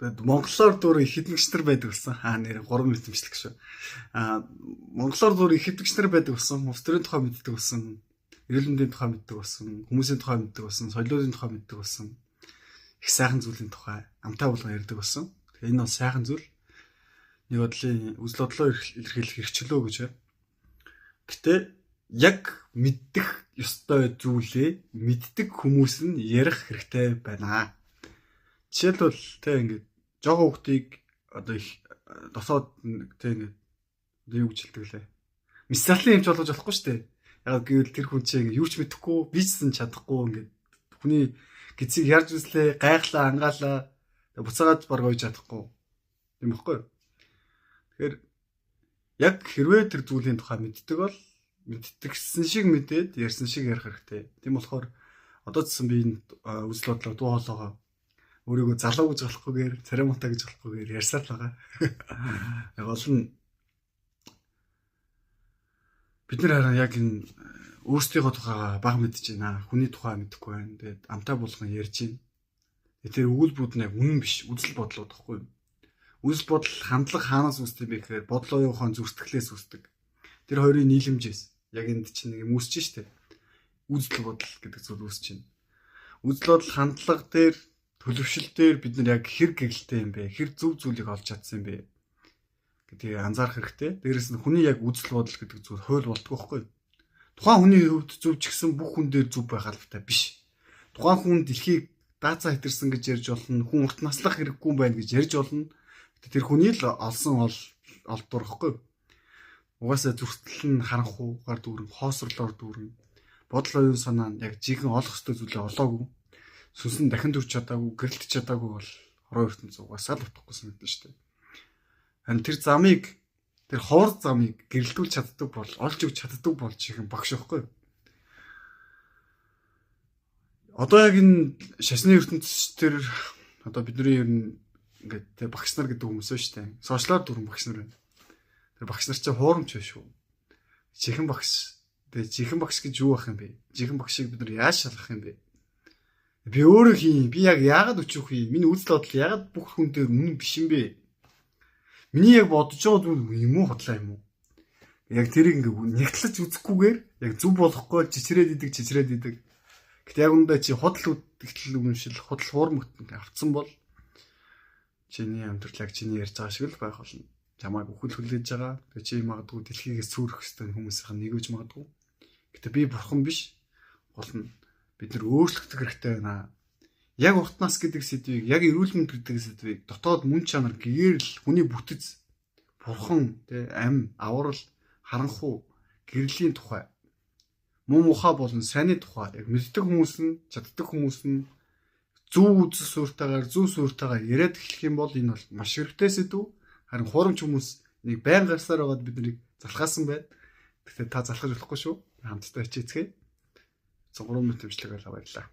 Тэгээд монголоор дүүрэн их эдэмгч нар байдаг болсон. Аа нэр 3 минут шүү. Аа монголоор дүүрэн их эдэмгч нар байдаг болсон. Улс төрийн тухай мэддэг болсон. Эрүүл мэндийн тухай мэддэг болсон. Хүмүүсийн тухай мэддэг болсон. Соёлын тухай мэддэг болсон. Их сайхан зүйлийн тухай амтай болгон ярьдаг болсон. Тэгэхээр энэ бол сайхан зүйл. Нэг бодлын үзэл бодлоо илэрхийлэх эрхчлөө гэж байна. Гэтэ яг мэддэх ёстой зүйлээ мэддэг хүмүүс нь ярих хэрэгтэй байна. Жишээлбэл тэ ингээд жоохон хүүхдийг одоо их досоод тэ ингээд одоо юу гэж хэлдэг лээ. Мисалын юмч болгож болохгүй шүү дээ. Яг гэвэл тэр хүн чинь юу ч мэдэхгүй, бийцсэн чадахгүй ингээд хүний гизийг ярьж үзлээ, гайхлаа, ангаалаа, буцаагаад баг ойж чадахгүй. Тийм баггүй юу? Тэгэхээр яг хэрвээ тэр зүйлийн тухай мэддэг бол мэддэгсэн шиг мэдээд ярьсан шиг ярих хэрэгтэй. Тийм болохоор одоо ч гэсэн би энэ үзэл бодлоо дуу хоолойгоо өөрийгөө залуу гэж болохгүйгээр, царимуутай гэж болохгүйгээр ярьсаар л байгаа. Гол нь бид нар харин яг энэ өөрсдийнхөө тухайгаа бага мэдэж байна. Хүний тухай мэдэхгүй байна. Тэгээд амтай болгон ярьж байна. Тэр өгүүлбэрүүд нь яг үнэн биш, үзэл бодлоо гэхгүй юу? Үзэл бодол хандлага хаанаас үүсдэг бэ гэхээр бодол оюун ухаан зүртгэлээс үүсдэг. Тэр хоёрын нийлэмжээс яг энд чинь нэг юм үүсэж штэ. Үзэл бодол гэдэг зүйл үүсэж байна. Үзэл бодол хандлага дээр төлөвшил дээр бид нар яг хэр гэрэлтэй юм бэ? Хэр зөв зүйлийг олж чадсан юм бэ гэдгийг анзаарах хэрэгтэй. Дээрээс нь хүний яг үзэл бодол гэдэг зүйл хууль болдгоо байхгүй юу? Тухайн хүний хувьд зөв ч гэсэн бүх хүн дээр зөв байх албатай биш. Тухайн хүн дэлхийг даацаа хэтэрсэн гэж ярьж болно. Хүн урт наслах хэрэггүй юм байна гэж ярьж болно. Тэр хүний л олсон олдвор байхгүй юу? Угаасаа зүрхтэл нь харанхуугаар дүүрэн, хоосрлоор дүүрэн. Бодол оюун санаа нь яг жинхэнэ олох ёстой зүйлээ олоогүй. Сүнс нь дахин төрч чадаагүй, гэрэлтэж чадаагүй бол хорон ертөнц угаасаа л утгагүй санагдана шүү дээ. Харин тэр замыг, тэр ховор замыг гэрэлтүүлж чаддаг бол, олж өгч чаддаг бол жинхэнэ багш байхгүй юу? Одоо яг энэ шашны ертөнц тэр одоо бидний ер нь ингээд тэ багш нар гэдэг хүмүүс шүү дээ. Сошиалар дүүрэн багш нар байна. Тэр багш нар чинь хуурамч биш шүү. Жинхэнэ багш. Тэгээ жинхэнэ багш гэж юу байх юм бэ? Жинхэнэ багшийг бид нар яаж шалгах юм бэ? Би өөрөө хийн. Би яг яагаад өчөх юм? Миний үзэл бодол яагаад бүх хүн дээр үнэн биш юм бэ? Миний яг бодож байгаа зүйл юм уу, худлаа юм уу? Яг тэрийг ингээ нэгтлэж үзэхгүйгээр яг зөв болохгүй чичрээд идэг. Гэтэ яг үүндээ чи худал үтгэл үнэмшил, худал хуурам ингээ авцсан бол чиний амьдрал яг чиний ярьж байгаа шиг л байх болно. Чамайг үхэл хүлээж байгаа. Тэгээ чи магадгүй дэлхийгээс сүрэх ёстой хүмүүсийн нэг үж магадгүй. Гэтэ би бурхан биш. Гол нь бид нар өөрчлөгдөх хэрэгтэй байна. Яг урт нас гэдэг сэдвийг, яг эрүүл мэнд гэдэг сэдвийг дотоод мөн чанар гэрэл хүний бүтэц бурхан тэ ам аврал харанхуу гэрлийн тухай муу мухаа болон сайнны тухай яг мэддэг хүмүүс нь чаддаг хүмүүс нь зөв үзэл сууртайгаар зөв сууртайгаар яриад эхлэх юм бол энэ бол маш хэрэгтэй сэдв. Харин хуурамч хүмүүс нэг байн гарсаар байгаад бид нарыг залхаасан байна. Гэхдээ та залхаж болохгүй шүү. Хамтдаа хичээцгээе. 3 минут хэмжлэг байлаа баярлалаа.